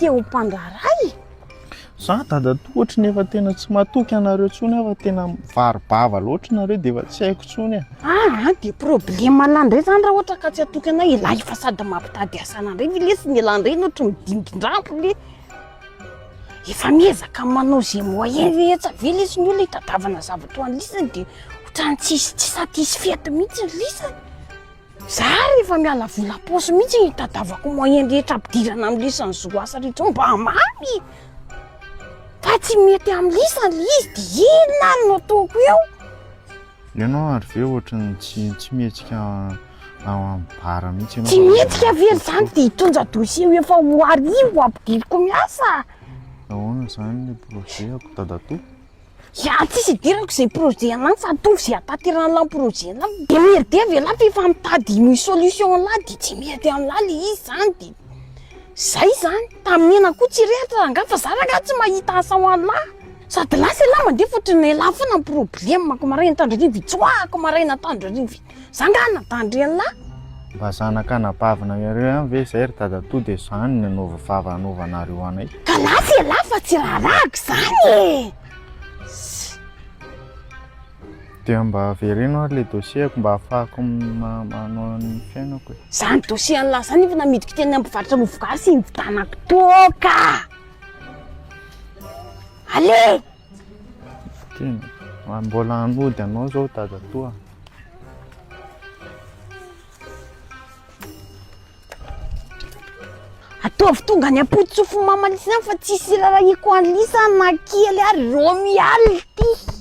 Te ho mpandraharaha e! Za dadatoa ohatry ny efa tena tsy matoky anareo tsony aho fa tena mivaro-bava loatra nareo dia efa tsy haiko tsony e. Aa dia problème anah ndray zany raha ohatra ka tsy hatoky anah elah efa sady mampitady asa anah ndray ve lesy ny elah ndray no ohatry midingin-drambo le. Efa miezaka manao ze moyen rehetra ve lesy ny olona hitadiavana zavatra ho an'lisany dia ohatran'ny tsisy tsy satisfaite mihitsy ny lisany. Za ary efa miala vola paosy mihitsy hitadavako moyen rehetra ampidirana amin'ny lisany zo asa rehetra ao mba hamamy fa tsy mety amin'ny lisany le izy de inona ary no ataoko eo? Ianao ary ve ohatran'ny tsy tsy mihetsika ao amin'ny bar mihitsy ianao? Tsy mihetsika ve ry zany de hitondra dossier io efa ho arivo ampidiriko miasa? Ahoana izany ny projet-ako dadatoa? Ya tsisy idirako izay projet anah fa ataovy izay ahatanterahan'lah ny projet anah. Démerde ve lah fa efa mitady ny solution anlah de tsy mety aminlah le izy zany de zay zany. Tamin'ny hena koa tsy rehatra rangahy fa za rangahy tsy mahita asa ho anlah. Sady lasa elah mandeha fa ohatran'ny elah foana ny problème ko maraina tandroriva itsoahako maraina tandroriva. Za nga natandry anlah. Mba zanaka anabavina iareo ihany ve izay ry dadatoa dia izany ny anaova vava anaovanareo anay. Ka lasa ialahy fa tsy raharahako izany e! Dia mba avereno ary le dossier-ko mba ahafahako manao ny fiainako e. Zany dossier an'lah zany efa namidiko teny amin'ny mpivarotra mofo gasy nividanako toaka! Allez! Tena mbola hanody anao zao dadatoa. Ataovy tonga any am-pototsofin'i mama lisy any fa tsisy irarahiako an'i Lisa na kely ary Romial ty.